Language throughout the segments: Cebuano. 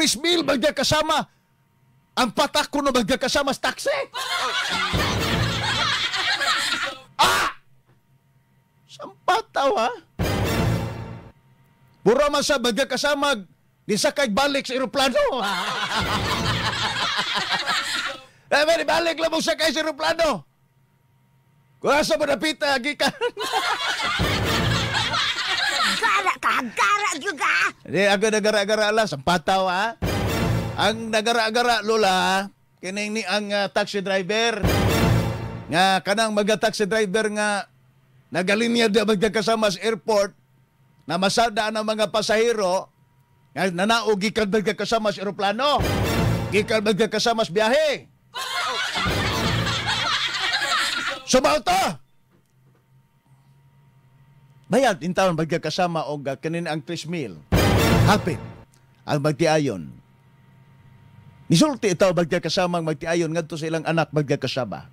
3 mil bagya kasama. Ang patak ko no bagya kasama sa taxi. Ah! Sampataw ha? Pura man sa bagya kasama, di sa kay balik sa eroplano. Eh, may balik lang mo sa kay sa eroplano. Kung asa mo napita, gikan. Gara ka, gara gyud ka. Di ako nagara-gara lang, sampataw ha? Ang nagara-gara, Lola, kining ni ang taxi driver. Nga kanang mga taxi driver nga nagalinya di magkakasama sa airport, na masada ang mga pasahero, nga nanaog gikan magkakasama sa eroplano. Gikan magkakasama sa biyahe. Subaw to! Bayad in taon magkakasama og kanin ang 3 mil. Hapit ang magtiayon. Nisulti itaw magkakasama ang magtiayon ngadto sa ilang anak magkakasaba.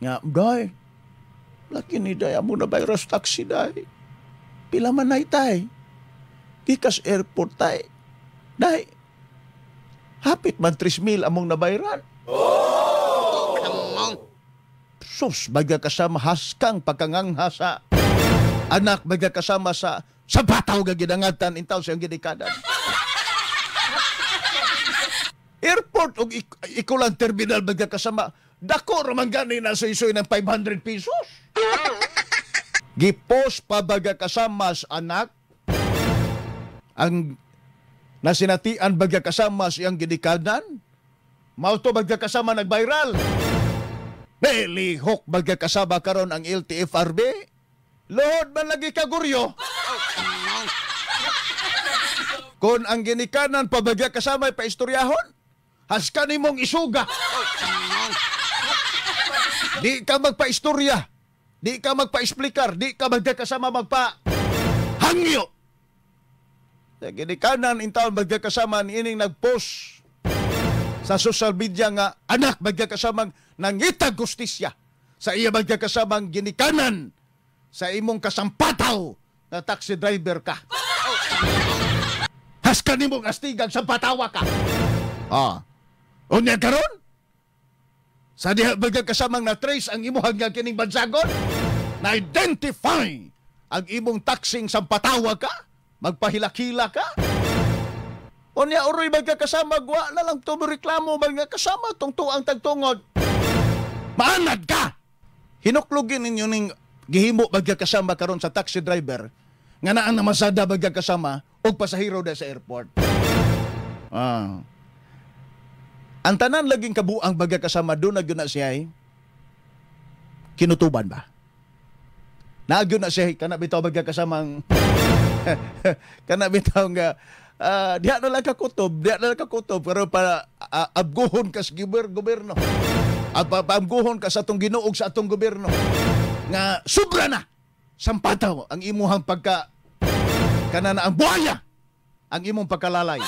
Nga, day, laki ni day, amo na virus taxi day. Pila man na itay. Gikas airport tay. Day, hapit man 3 mil among nabayran. Sus, magkakasama haskang pagkangangha sa anak magkakasama sa bataw nga ginangatan intaw sa iyang ginikanan. Airport og ikulang terminal magkakasama, dako ra man gani na sa isoy ng 500 pesos. Gipost pa bagakasama sa anak ang nasinatian bagakasama sa iyang ginikanan. Mao to bagakasama nag-viral. Nilihok bagakasama karon ang LTFRB. Lohod man lagi kaguryo. Kung ang ginikanan pa bagakasama pa istoryahon, haska nimong isuga. Di ka magpa-istorya. Di ka magpa-explicar. Di ka magkakasama magpa-hangyo. Sa ginikanan in taon magkakasama ni ining nag-post sa social media nga anak magkakasamang nangitag gustisya sa iya magkakasamang ginikanan sa imong kasampataw na taxi driver ka. Haska nimong astigang sampatawa ka. Ah. Unya karon? Sa diha magkakasamang na-trace ang imuhang nga kining bansagon, na-identify ang imong taxing sampatawa ka, magpahilakila ka. Unya uroy magkakasama, gwa na lang to reklamo, magkakasama tong tuang tagtungod. Maanad ka! Hinuklogin ninyo ning gihimo magkakasama karon sa taxi driver nga naa namasada magkakasama og pasahero da sa airport. Ah. Ang tanan laging kabuang magkakasama doon na gyud na siya ay kinutuban ba? Naagyo na siya kana bitaw magkakasamang kana bitaw nga diha na lang kakutob, diha na lang kakutob pero para abguhon ka sa gobyerno. Abguhon ka sa atong Ginoo sa atong gobyerno nga sobra na sampataw ang imuhang pagka kana na ang buhaya ang imong pagkalalay.